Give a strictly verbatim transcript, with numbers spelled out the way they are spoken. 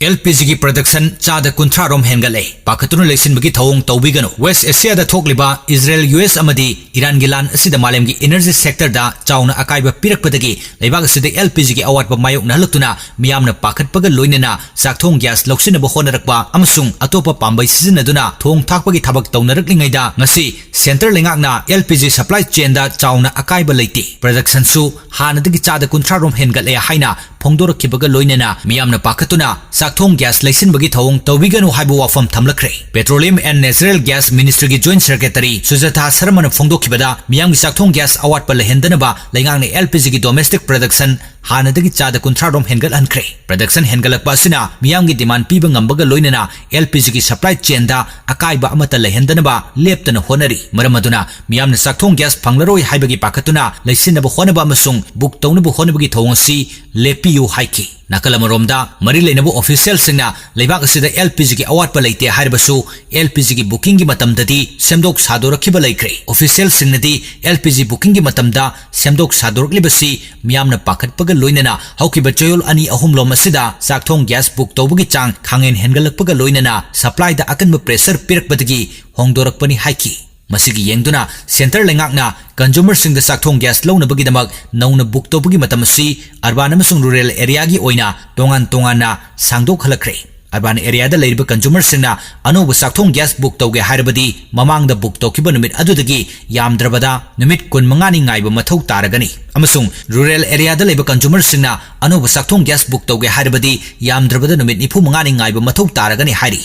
L P ꯖꯤꯒꯤ production ꯆꯥꯗ ꯀꯨꯟꯊ꯭ꯔꯥ ꯔꯣꯝ ꯍꯦꯟꯒꯠꯂꯦ꯫ ꯄꯥꯈꯠꯇꯨꯅ ꯂꯩꯁꯤꯟꯕꯒꯤ ꯊꯧꯑꯣꯡ ꯇꯧꯕꯤꯒꯅꯨ꯫ West Asiaꯗ ꯊꯣꯛꯂꯤꯕ ꯏꯖꯔꯦꯜ, ꯌꯨ ꯑꯦꯁ ꯑꯃꯗꯤ ꯏꯔꯥꯟꯒꯤ ꯂꯥꯟ ꯑꯁꯤꯗ ꯃꯥꯂꯦꯝꯒꯤ energy sectorꯗ ꯆꯥꯎꯅ ꯑꯀꯥꯏꯕ ꯄꯤꯔꯛꯄꯗꯒꯤ ꯂꯩꯕꯥꯛ ꯑꯁꯤꯗ ꯑꯦꯜ ꯄꯤ ꯖꯤꯒꯤ ꯑꯋꯥꯠꯄ ꯃꯥꯌꯣꯛꯅꯍꯜꯂꯛꯇꯨꯅ ꯃꯤꯌꯥꯝꯅ ꯄꯥꯈꯠꯄꯒ ꯂꯣꯏꯅꯅ ꯆꯥꯛꯊꯣꯡ gas ꯂꯧꯁꯤꯟꯅꯕ ꯍꯣꯠꯅꯔꯛꯄ ꯑꯃꯁꯨꯡ ꯑꯇꯣꯞꯄ ꯄꯥꯝꯕꯩ ꯁꯤꯖꯤꯟꯅꯗꯨꯅ ꯊꯣꯡ ꯊꯥꯛꯄꯒꯤ ꯊꯕꯛ ꯇꯧꯅꯔꯛꯂꯤꯉꯩꯗ ꯉꯁꯤ centre ꯂꯩꯉꯥꯛꯅ ꯑꯦꯜ ꯄꯤ ꯖꯤ supply chainꯗ ꯆꯥꯎꯅ ꯑꯀꯥꯏꯕ ꯂꯩꯇꯦ, productionꯁꯨ ꯍꯥꯟꯅꯗꯒꯤ ꯆꯥꯗ ꯀꯨꯟꯊ꯭ꯔꯥ ꯔꯣꯝ ꯍꯦꯟꯒꯠꯂꯦ ꯍꯥꯏꯅ ꯐꯣꯡꯗꯣꯔꯛꯈꯤꯕꯒ ꯂꯣꯏꯅꯅ ꯃꯤꯌꯥꯝꯅ ꯄꯥꯈꯠꯇꯨꯅ ꯆꯥꯛꯊꯣꯡ gas ꯂꯩꯁꯤꯟꯕꯒꯤ ꯊꯧꯑꯣꯡ ꯇꯧꯕꯤꯒꯅꯨ ꯍꯥꯏꯕ ꯋꯥꯐꯝ ꯊꯝꯂꯛꯈ꯭ꯔꯦ꯫ Petroleum and Natural Gas Ministryꯒꯤ Joint Secretary ꯁꯨꯖꯥꯇꯥ ꯁꯔꯃꯅ ꯐꯣꯡꯗꯣꯛꯈꯤꯕꯗ ꯃꯤꯌꯥꯝꯒꯤ ꯆꯥꯛꯊꯣꯡ gas ꯑꯋꯥꯠꯄ ꯂꯩꯍꯟꯗꯅꯕ ꯂꯩꯉꯥꯛꯅ ꯑꯦꯜ ꯄꯤ ꯖꯤꯒꯤ domestic production ꯍꯥꯟꯅꯗꯒꯤ ꯆꯥꯗ ꯀꯨꯟꯊ꯭ꯔꯥ ꯔꯣꯝ ꯍꯦꯟꯒꯠꯍꯟꯈ꯭ꯔꯦ꯫ Production ꯍꯦꯟꯒꯠꯂꯛꯄ ꯑꯁꯤꯅ ꯃꯤꯌꯥꯝꯒꯤ demand ꯄꯤꯕ ꯉꯝꯕꯒ ꯂꯣꯏꯅꯅ ꯑꯦꯜ ꯄꯤ ꯖꯤꯒꯤ supply chainꯗ ꯑꯀꯥꯏꯕ ꯑꯃꯠꯇ ꯂꯩꯍꯟꯗꯅꯕ ꯂꯦꯞꯇꯅ ꯍꯣꯠꯅꯔꯤ꯫ ꯃꯔꯝ ꯑꯗꯨꯅ ꯃꯤꯌꯥꯝꯅ ꯆꯥꯛꯊꯣꯡ gas ꯐꯪꯂꯔꯣꯏ ꯍꯥꯏꯕꯒꯤ ꯄꯥꯈꯠꯇꯨꯅ ꯂꯩꯁꯤꯟꯅꯕ ꯍꯣꯠꯅꯕ ꯑꯃꯁꯨꯡ book ꯇꯧꯅꯕ ꯍꯣꯠꯅꯕꯒꯤ ꯊꯧꯑꯣꯡ ꯑꯁꯤ ꯂꯦꯞꯄꯤꯌꯨ ꯍꯥꯏꯈꯤ꯫ ꯅꯥꯀꯜ ꯑꯃꯔꯣꯝꯗ ꯃꯔꯤ ꯂꯩꯅꯕ officialꯁꯤꯡꯅ ꯂꯩꯕꯥꯛ ꯑꯁꯤꯗ ꯑꯦꯜ ꯄꯤ ꯖꯤꯒꯤ ꯑꯋꯥꯠꯄ ꯂꯩꯇꯦ ꯍꯥꯏꯔꯕꯁꯨ ꯑꯦꯜ ꯄꯤ ꯖꯤꯒꯤ bookingꯒꯤ ꯃꯇꯝꯗꯗꯤ ꯁꯦꯝꯗꯣꯛ ꯁꯥꯗꯣꯔꯛꯈꯤꯕ ꯂꯩꯈ꯭ꯔꯦ꯫ Officialꯁꯤꯡꯅꯗꯤ ꯑꯦꯜ ꯄꯤ ꯖꯤ bookingꯒꯤ ꯃꯇꯝꯗ ꯁꯦꯝꯗꯣꯛ ꯁꯥꯗꯣꯔꯛꯂꯤꯕꯁꯤ ꯃꯤꯌꯥꯝꯅ ꯄꯥꯈꯠꯄꯒ ꯂꯣꯏꯅꯅ ꯍꯧꯈꯤꯕ ꯆꯌꯣꯜ ꯑꯅꯤ ꯑꯍꯨꯝꯂꯣꯝ ꯑꯁꯤꯗ ꯆꯥꯛꯊꯣꯡ gas book ꯇꯧꯕꯒꯤ ꯆꯥꯡ ꯈꯥꯡꯍꯦꯟ ꯍꯦꯟꯒꯠꯂꯛꯄꯒ ꯂꯣꯏꯅꯅ supplyꯗ ꯑꯀꯟꯕ pressure ꯄꯤꯔꯛꯄꯗꯒꯤ ꯍꯣꯡꯗꯣꯔꯛꯄꯅꯤ ꯍꯥꯏꯈꯤ꯫ ꯃꯁꯤꯒꯤ ꯌꯦꯡꯗꯨꯅ centre ꯂꯩꯉꯥꯛꯅ consumerꯁꯤꯡꯗ ꯆꯥꯛꯊꯣꯡ gas ꯂꯧꯅꯕꯒꯤꯗꯃꯛ ꯅꯧꯅ book ꯇꯧꯕꯒꯤ ꯃꯇꯝ ꯑꯁꯤ urban ꯑꯃꯁꯨꯡ rural areaꯒꯤ ꯑꯣꯏꯅ ꯇꯣꯉꯥꯟ ꯇꯣꯉꯥꯟꯅ ꯁꯥꯡꯗꯣꯛꯍꯜꯂꯛꯈ꯭ꯔꯦ꯫ Urban areaꯗ ꯂꯩꯔꯤꯕ consumerꯁꯤꯡꯅ ꯑꯅꯧꯕ ꯆꯥꯛꯊꯣꯡ gas book ꯇꯧꯒꯦ ꯍꯥꯏꯔꯕꯗꯤ ꯃꯃꯥꯡꯗ book ꯇꯧꯈꯤꯕ ꯅꯨꯃꯤꯠ ꯑꯗꯨꯗꯒꯤ ꯌꯥꯝꯗ꯭ꯔꯕꯗ ꯅꯨꯃꯤꯠ ꯀꯨꯟꯃꯉꯥꯅꯤ ꯉꯥꯏꯕ ꯃꯊꯧ ꯇꯥꯔꯒꯅꯤ ꯑꯃꯁꯨꯡ rural areaꯗ ꯂꯩꯕ consumerꯁꯤꯡꯅ ꯑꯅꯧꯕ ꯆꯥꯛꯊꯣꯡ gas book ꯇꯧꯒꯦ ꯍꯥꯏꯔꯕꯗꯤ ꯌꯥꯝꯗ꯭ꯔꯕꯗ ꯅꯨꯃꯤꯠ ꯅꯤꯐꯨ ꯃꯉꯥꯅꯤ ꯉꯥꯏꯕ ꯃꯊꯧ ꯇꯥꯔꯒꯅꯤ ꯍꯥꯏꯔꯤ꯫